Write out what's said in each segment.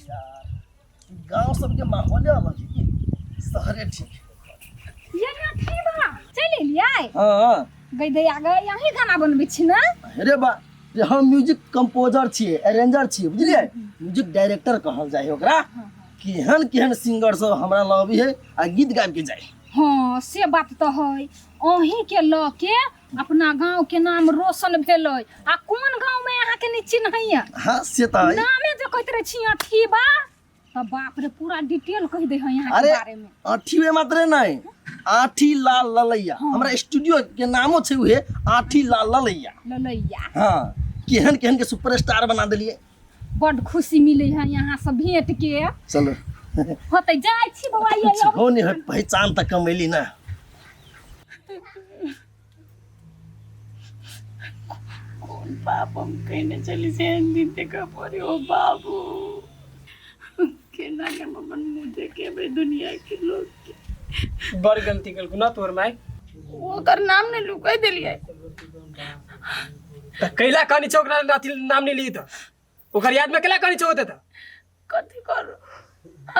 यार गांव सबके माहौले अलग है की शहरे ठीक है। ये ना ठीक बा चलि एलियै हाँ गई दैया गई अहीं गाना बनबै छी ने अरे बा जे हम म्यूजिक कंपोजर छियै अरेंजर छियै बुझलियै म्यूजिक डायरेक्टर कहल जाइ है ओकरा केहन केहन सिंगर सब हमरा लग अबै है आ गीत गाबि के जाइ है। हाँ से बात तऽ है अहीं के लऽ के अपना गांव के नाम रोशन भेलै आ कोन गांव में अहाँ के नहीं चिन्हैया हाँ से तऽ है। नामे जे कहैत रहै छी अठीबा तऽ बाप रे पूरा डिटेल कहि दै है यहाँ के अरे बारे में आठीवे मात्रे नहीं आठी लाल ललैया हमरा स्टूडियो के नामो छै उहे आठी लाल ललैया ललैया हाँ केहन केहन के सुपरस्टार बना देलिए बड खुशी मिलै है यहाँ से भेंट के चलो हाँ तऽ जाइ छी बौआ ये कुछ हो नहीं है पहचान तक कमैली ना कोन पाप हम कयने छली से एहन दिन देखऽ पड़े ओ बाबू केना के हम अपन मुँह देखेबै दुनिया के लोग के बड़ गलती केलकू ना तोहर माय ओकर नाम नहि लुकै देलियै तऽ कैला कहानी छौ ओकरा अथी नाम नहि ली तऽ ओकर याद में कैला कहानी छौ होते तऽ कथी करू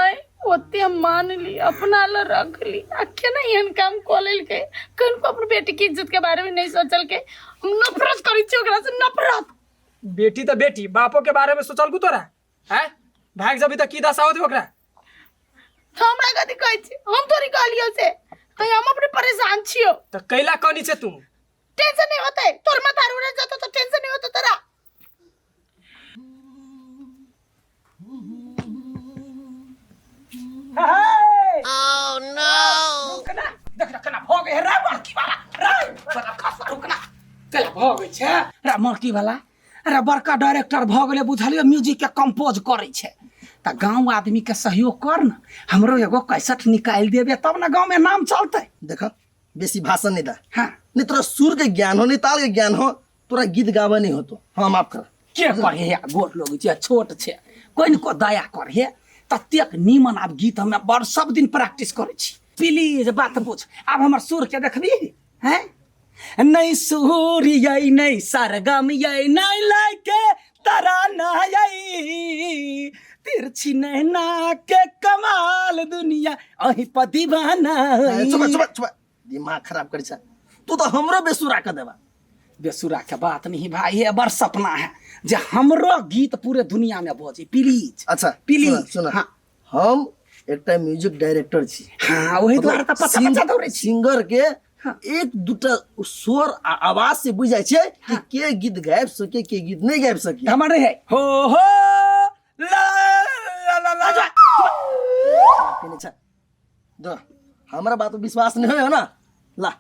आय ओते हम मान ली अपना ल रख ली आ केना एहन काम कऽ लेलकै कनिको अपन बेटी के इज्जत के बारे में नहीं सोचलकै हम नफरत करै छी ओकरा से नफरत बेटी तऽ बेटी बापो के बारे में सोचल कु तोरा हैं भाग जबी तऽ की दशा होती ओकरा हमरा कथी कहै छी हम थोड़ी कहलियो से तो हम अपने परेशान छियो तऽ कैला कहानी छै तू टेंशन नहीं होता है तोर माथा उड़े जाता तो टेंशन नहीं होता तोरा देख ना केना भऽ गेल रे बड़की वाला रे बड़ा खासा रुकना केला भऽ गेल छै रे मड़की वाला अरे बड़का डायरेक्टर भऽ गेलै बुझलियै म्यूजिक के कंपोज करै छै तऽ गाँव आदमी के सहयोग कर ने हमरो एगो कैसेट निकालि देबे तब ने गाँव में नाम चलतै देख बेसी भाषण नहीं दा हाँ नहीं तोरा सुर के ज्ञान हो नहीं ताल के ज्ञान हो तोरा गीत गावे नहीं हो तो हाँ माफ कर के करे हे गोर लोग छै छोट छै कोइ को दया करे हे ततेक नीमन आब गीत हमे बड़ सब दिन प्रैक्टिस करै छी प्लीज बात पूछ आब हमर सुर के देखबी हैं नहीं सुर यै नहीं सरगम यै नहीं लाइके तराना यै तिरछी नैना के कमाल दुनिया अही पर दीवाना चुप चुप चुप दिमाग खराब कर छे तू तो हमरो बेसुरा कर देबा बेसुरा के बात नहीं भाई ये बड़ सपना है जे हमरो गीत पूरे दुनिया में बजे प्लीज अच्छा प्लीज सुन सुन हाँ हम एकटा म्यूजिक डायरेक्टर छी हाँ वही द्वारे तऽ पछा पछा दौड़ै छी सिंगर के हाँ। एक दूटा स्वर आ आवाज से बुझ जाइ छै कि के गीत गाबि सके के गीत नहीं गाबि सके हमर रहै हो हो ला ला ला ला ला। केने छै दो हमरा बात पर विश्वास नहीं होय ना ला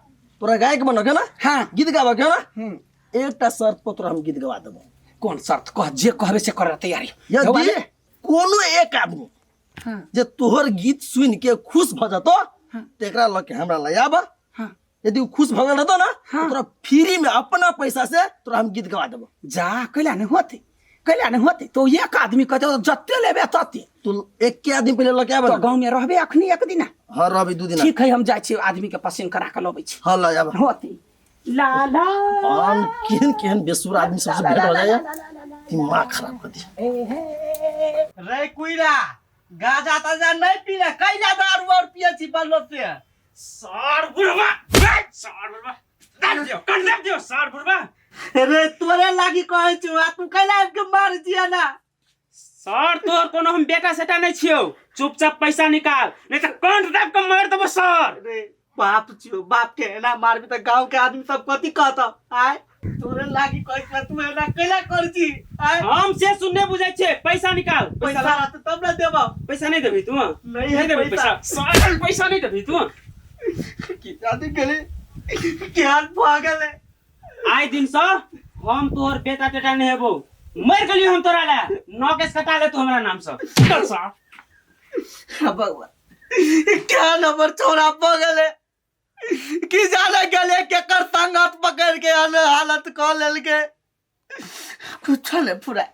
तोरा गायक बनो के ना हाँ। गीत गाबऽ के ना हम्म। एकटा शर्त पर तोरा हम गीत गवा देबो कोन शर्त कह जे कहबे से करे तैयारी यदि कोनो एक आदमी हाँ। जे तोहर गीत सुन के खुश भ जतो तेकरा लऽ के हमरा लय आब हाँ। यदि उ खुश भ गेल रहतो ना हाँ। तो तोरा फ्री में अपना पैसा से तोरा हम गीत गवा देबो जा कैला नहीं होते कैला नहीं होते तो एक आदमी कहते जते लेबे तते तू एक के आदमी पहिले लऽ के आब तो ना गाँव में रहबे अखनी एक दिन हाँ रहबी दू दिन ठीक है हम जाइ छी आदमी के पसीन करा के लबै छी हाँ लऽ आब होते ला ला आन केहन केहन बेसुर आदमी सबसे भेंट हो जाए दिमाग खराब कर दिया रे कुइरा गाजा ताजा नहीं पीना कैला दारू और पिए छी बल्लो से सार बुढ़वा सार बुढ़वा डाल दियो कर दे दियो सार बुढ़वा रे तोरे लागी कहै छु आ तू कैला आबि के मार जिया ना सर तोहर कोनो हम बेटा सेटा नहीं छियौ चुपचाप पैसा निकाल नहीं तो कंठ दाब के मार देबो सर रे बाप छियो बाप के एना मारबी त गांव के आदमी सब कथी कहत आय तोरे लागी कहै छु तू एना कैला कर छी आय हम से सुनने बुझै छियै पैसा निकाल पैसा रहत तब ना देबो पैसा नहीं देबही तू नहीं है नहीं देबही पैसा। पैसा सर पैसा नहीं देबही तू की जादू गेले केहन भऽ गेलै आइ दिन से हम तोहर बेटा टेटा नहीं हेबो मर गेलियो हम तोरा ला नौ केस कटा ले तू हमरा नाम से चल साहब बउआ क्या नंबर छोरा भऽ गेलै की जाने गेलै केकर संगत पकड़ के एहन हालत कऽ लेलकै कुछो नहि फुराय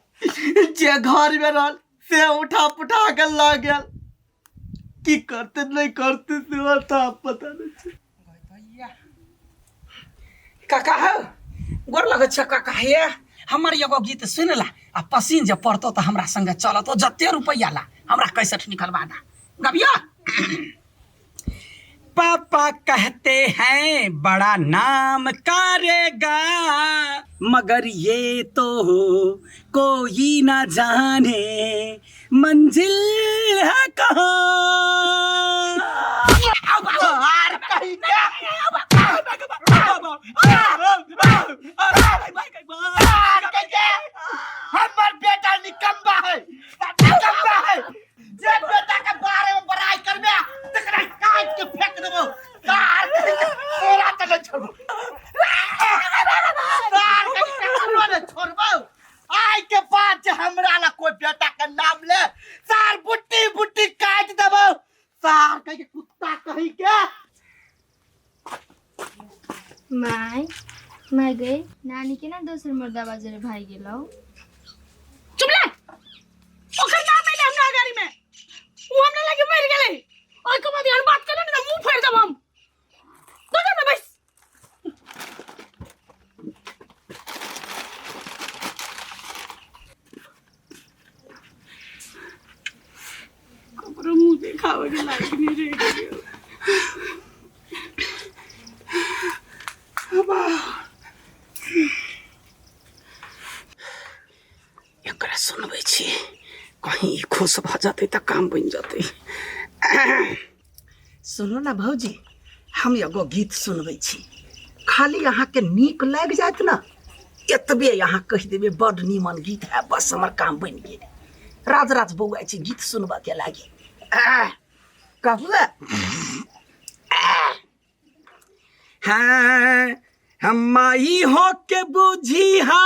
जे घर में रहल से उठा पुठा के लऽ गेल की करते नहीं करते से तऽ आब पता नहीं छै काका हौ गोर लगै छै काका हे हमर एगो गीत सुन ला आ पसीन जे पड़तो तऽ हमरा संगे चलतो जते रुपैआ ला हमरा कैसेट निकलवा दा गबिया पापा कहते हैं बड़ा नाम करेगा मगर ये तो कोई ना जाने मंजिल है कहाँ। हमर बेटा निकम्बा है, निकम्बा है। जे बेटा के बारे में बड़ाई करबे तकरा काट के फेंक देबो। कार तोरा त नहीं छोड़बो, कार के ककरो नहीं छोड़बो। आइ के बाद जे हमरा ला कोई बेटा के नाम ले सार बुट्टी बुट्टी काट देबो। सार कह के कुत्ता कही के। My my गई नानी के ना दोसर मर्दाबा जरे भाई गेलौ। चुप ले, ओकर नाम नहीं ले हमरा गाड़ी में। वो हमरा लागे मर गेलै। ओइ के बाद एहन बात केले ने त मुंह फाड़ि देब हम। दोसर में बैस। ककरो मुंह देखावे के लायक नहीं रह गेलियो। एकरा सुनबै छी कहीं ई खुश भऽ जेतै तऽ काम बनि जेतै। सुनू ने भौजी, हम एगो गीत सुनबै छी, खाली अहाँके नीक लागि जायत ने एतबे अहाँ कहि देबै बड्ड नीमन गीत है, बस हमर काम बनि गेल। राज राज बौआइ छी गीत सुनबऽके लागि। कहू ने। हाँ, हम माई हो के बुझी हा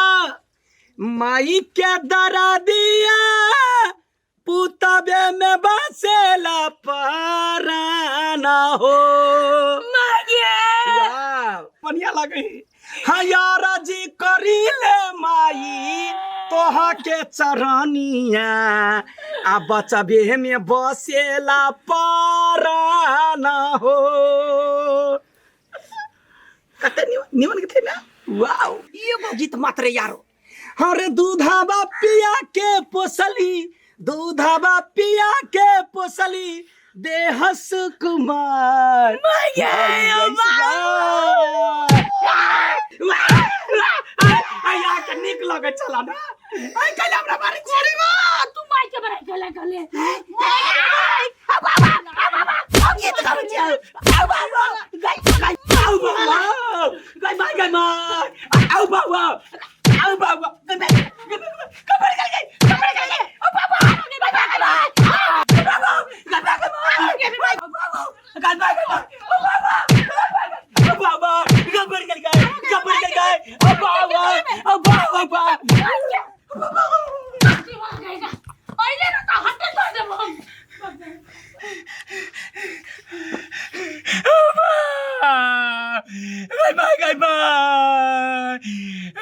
माई के दरा दिया पुतबे में बसेला पराना हो। वाह, बढ़िया लगे। हाँ यार जी करी ले माई तोह के चरनिया आ बचबे में बसेला पराना हो। कते निमन गीत है ना। वाओ, एगो गीत मात्र यारो। हर दूधाबा पिया के पोसली, दूधाबा पिया के पोसली देह सुकुमार। नीक लगे चला ना। आई कैला हमरा मारे छोड़ी बा, तू माई के बड़ाई कैला गले। गीत गाबै छी। आउ बाबा गाय गाय, आउ बाबा गाय my गाय my, आउ बाबा आउ बाबा गाय my कपड़ गल गई, कपड़ गल गई। ओ बाबा गाय my गाय my, बाबा गाय my गाय my, बाबा गाय my गाय my, ओ बाबा ओ बाबा कपड़ गल गई, कपड़ गल गई। ओ बाबा ओ बाबा ओइले ना त हटे दे देब हम। गाय माय गाय माय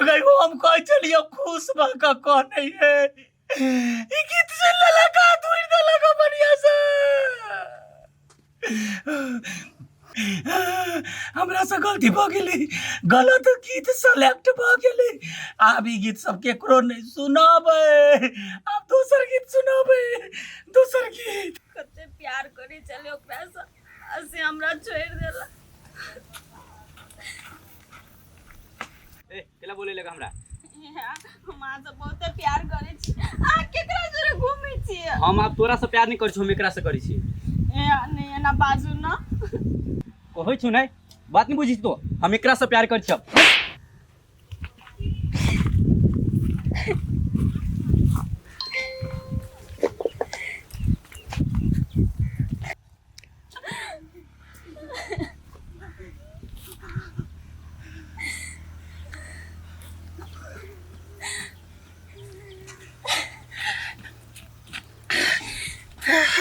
गाय, हम कहै छलियै खुश भऽ कऽ कहने है ई गीत सुनि लेलक आ धुरि देलक बढ़िया से। हमरा से गलती भऽ गेलै, गलत गीत सेलेक्ट भऽ गेलै। आब ई गीत सब केकरो नहि सुनबै, आब दोसर गीत सुनबै, दोसर गीत। कते प्यार करै छलै ओकरा से आ से हमरा छोड़ि देला। ए केला बोले लगा हमरा? हम अहाँ से बहुते प्यार करै छी। अहाँ केकरा जोरे घूमै छी? हम आब तोरा से प्यार नहीं करै छी, हम एकरा से करै छी। ए नहीं एना बाजू ना। कहै छु नहीं, बात नहीं बुझी तो। हम एकरा से प्यार करै छी अब।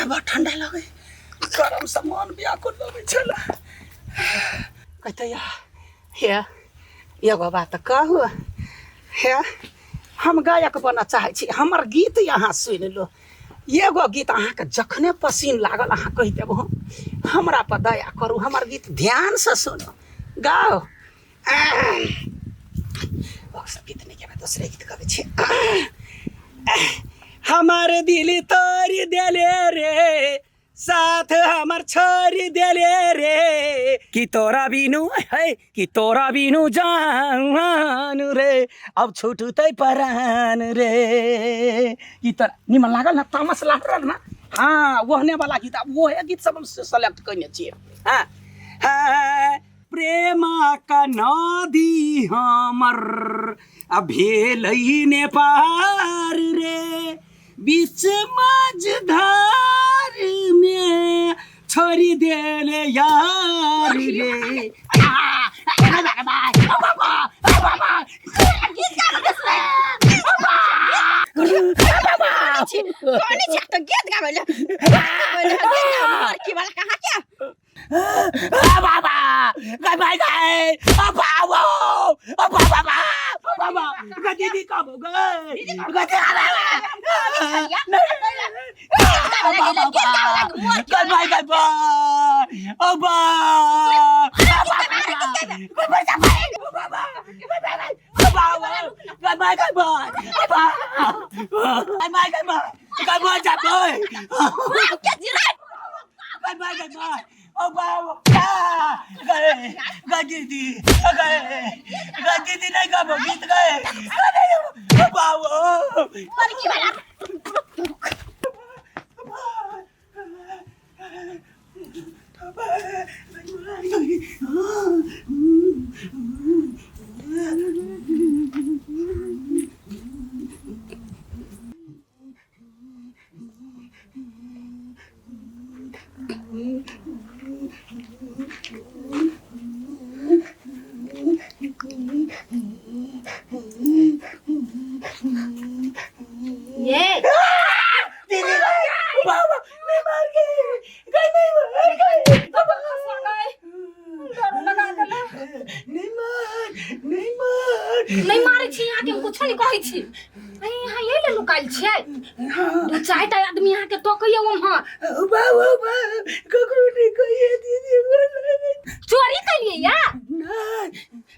बड़ ठंडा लगे, गरम से मन व्याकुल लगै छल। कहते या हे एगो बात कहू हे, हम गायक बनऽ चाहै छी, हमर गीत अहाँ सुनि लू। एगो गीत अहाँके जखने पसीन लागल अहाँ कहि देब हम, हमरा पर दया करू, हमर गीत ध्यानसँ सुनू, गाओ। ओ सब गीत नहि गेबै, दोसरे गीत गबै छी। हमार दिल तोड़ देले रे, साथ हमर छोड़ देले रे, कि तोरा बिनु है, कि तोरा बिनु जान रे, अब छुटतै परान रे। कि तोरा निमन लागल ना? तामस लागल ना? हाँ, ओहने वाला गीत। आब ओहे गीत सब हम सेलेक्ट कयने छियै। हाँ हाँ, प्रेम का नदी हमर आ भेलै नेपाल रे, बीच मझधार में छोड़ी देले यार रे। कौन छी तो गीत गाबै ले मरकी वाला कहाँ के? बाबा गाय भाई गाय बाबा बाबा बाबा बाबा दीदी कब हो गए? गए भाई गए ओ बा गए भाई गए गए भाई गए गए गए गए गए गए गए ओ बाबा गए गए दीदी गए गए दीदी नहीं गए गीत गए ओ बाबा। मरकी वाला। ये दीदी गए बाबा नहीं मार गए गए नहीं मार गए डर लगा देला। नहीं मार, नहीं मार। नहीं मारै छी अहाँके, हम कुछो नहीं कहै छी। अहीं यहाँ यही ले लुकायल छियै? दू चारिटा आदमी अहाँके तकैया ओम्हर। बाबा बाबा ककरो नहीं कहिए दीदी। चोरी केलियै या? नहीं,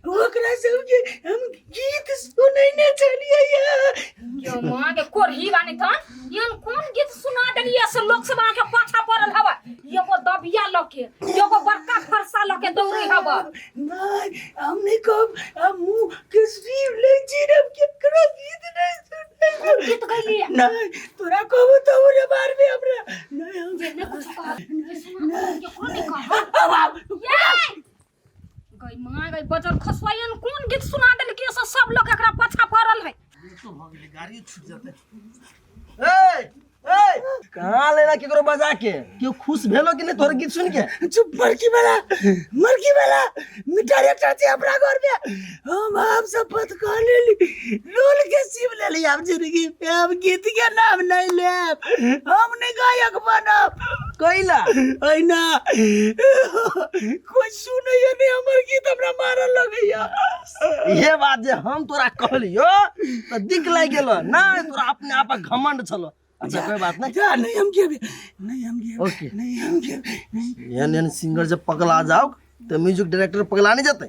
ओकरा सबके हम गीत सुनैने छलियै या। यो माँ के कोरही बानी त एहन कोन गीत सुना देलियै से लोक सब अहाँके पाछा पड़ल हवा, एगो दबिया लऽ के, एगो बड़का फरसा लऽ के दौड़ै हवा। नहीं, हम नहीं कहब। हम मुँह के सीव ले छी, हम केकरो गीत नहीं सुनै। कोन गीत गैलियै? नहीं, तोरा कहबो तो हमरा मारबे हमरा। नहीं, हम जे नहि कुछो कहब, जे सुना देलियै, केकरो नहि कहब। अब ये गई माँ गई, बजर खसुआ एहन कोन गीत सुना देलकै से सब लोग एकरा पाछा पड़ल है? गाड़ी छूट जेतै। ए ए, कहाँ लेना केकरो बजा के? केओ खुश भेलो कि नहीं तोहर गीत सुन के? चुप मरकी वाला, मरकी वाला डायरेक्टर छै अपना घर में। हम आप शपथ खा लेली, लोल के सीव लेली, आप जिंदगी में हम गीत के नाम नहीं लेब, हम नहीं गायक बनब। कैला? ऐना कोई सुनैया नहीं हमर गीत, हमरा मारऽ लगैया। इहे बात जे हम तोरा कहलियो तऽ दिक लागि गेलो ना, तोरा अपने आप घमंड छलो। अच्छा, कोई बात नहीं। जा, नहीं हम गेबे, नहीं हम गेबे। ओके। नहीं हम गेबे, नहीं। एहन एहन सिंगर जब पगला जाओ तो म्यूजिक डायरेक्टर पगला नहीं जाते।